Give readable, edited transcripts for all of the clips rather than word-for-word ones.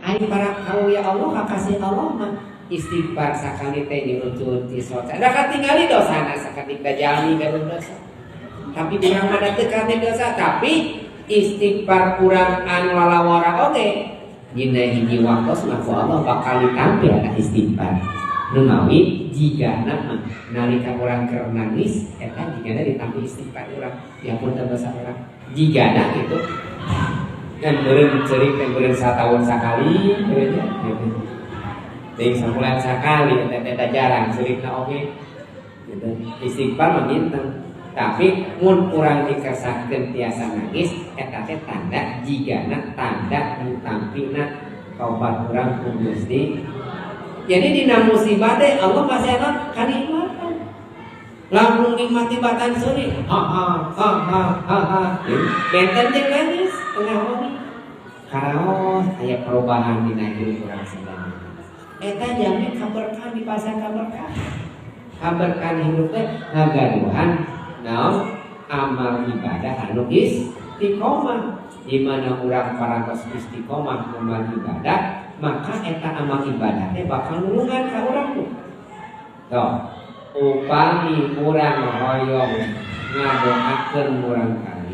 Ari para aulia Allah, kakasih Allah mah istighfar sakali teh nyurucut cisot. Da katingali dosana sakedik, da jalmi gaduh dosa. Tapi urang mah teu dosa, tapi istighfar urang anu lalawara oge dina hiji waktos mah ku Allah bakal ditampi ada istighfar. Nu mawi jigana mah nalika urang keur nangis, eta jigana ditampi istighfar urang, dihapunten dosa urang. Jigana gitu kan meureun ceurik teh meureun satahun sakali gitu nya gitu. Ting sabulan sakali eta teh jarang ceurikna oge gitu. Istighfar mah minten. Tapi mun urang dikersakeun tiasa nangis, eta teh tanda jigana tanda ditampina taubat urang ku Gusti. Jadi dina musibah teh Allah pasti apa? Kanikmatan. Langsung nikmati batan seuri. Ha ha ha ha ha ha. Benten jeung nangis tengah wengi. Karaos aya perubahan dina hidup urang sadaya. Eta jami kaberkahan di pasar, kaberkahan. Kaberkahan hidup teh ngagaduhan naon, amal ibadah anu istiqomah. Di mana urang parantos istiqomah amal ibadah, maka eta amal ibadah teh bakal nulungan ka urang tuh. Tuh, upami urang hoyong ngadoakeun murang kali,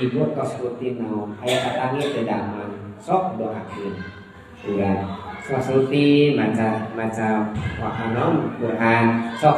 ibu tos rutin naon, aya katangi teu damang, sok doakeun urang. Tos rutin maca maca wakanon Quran, sok.